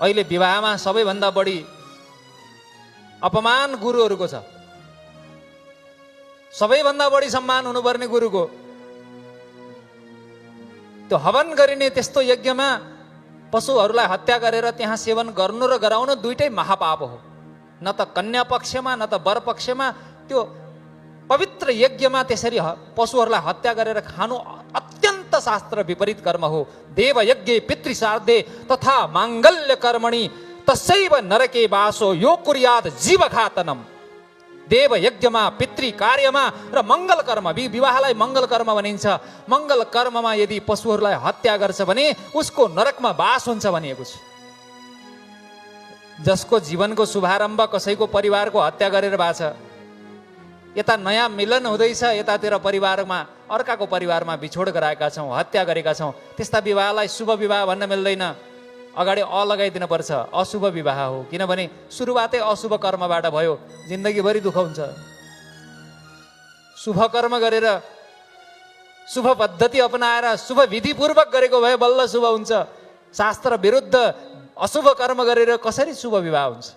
अहिले विवाहमा सबैभन्दा बढी अपमान गुरुहरूको छ। सबैभन्दा बढी सम्मान हुनुपर्ने गुरुको। त्यो हवन गरिने त्यस्तो यज्ञमा पशुहरूलाई हत्या गरेर त्यहाँ सेवन गर्नु र गराउनु दुइटै महापाप हो। न त कन्या पक्षमा न त वर पक्षमा त्यो पवित्र यज्ञमा त्यसरी पशुहरूलाई हत्या गरेर खानु अत्यन्त शास्त्र विपरीत कर्म हो। देव यज्ञे पितृश्राद्धे तथा माङ्गल्य कर्मणि तस्यैव नरके वासो यो कुर्याद जीवघातनम। देव यज्ञमा पितृ कार्यमा र मङ्गल कर्म, विवाहलाई मङ्गल कर्म भनिन्छ। मङ्गल कर्ममा यदि पशुहरूलाई हत्या गर्छ भने उसको नरकमा वास हुन्छ भनिएको छ। जसको जीवनको शुभारम्भ कसैको परिवारको हत्या गरेर भएको छ, यता नयाँ मिलन हुँदैछ, यतातिर परिवारमा अर्काको परिवारमा बिछोड गराएका छौँ, हत्या गरेका छौँ, त्यस्ता विवाहलाई शुभ विवाह भन्न मिल्दैन। अगाडि लगाइदिनु पर्छ, अशुभ विवाह हो। किनभने सुरुवातै अशुभ कर्मबाट भयो, जिन्दगीभरि दुःख हुन्छ। शुभ कर्म गरेर, शुभ पद्धति अपनाएर, शुभ विधिपूर्वक गरेको भए बल्ल शुभ हुन्छ। शास्त्र विरुद्ध अशुभ कर्म गरेर कसरी शुभ विवाह हुन्छ?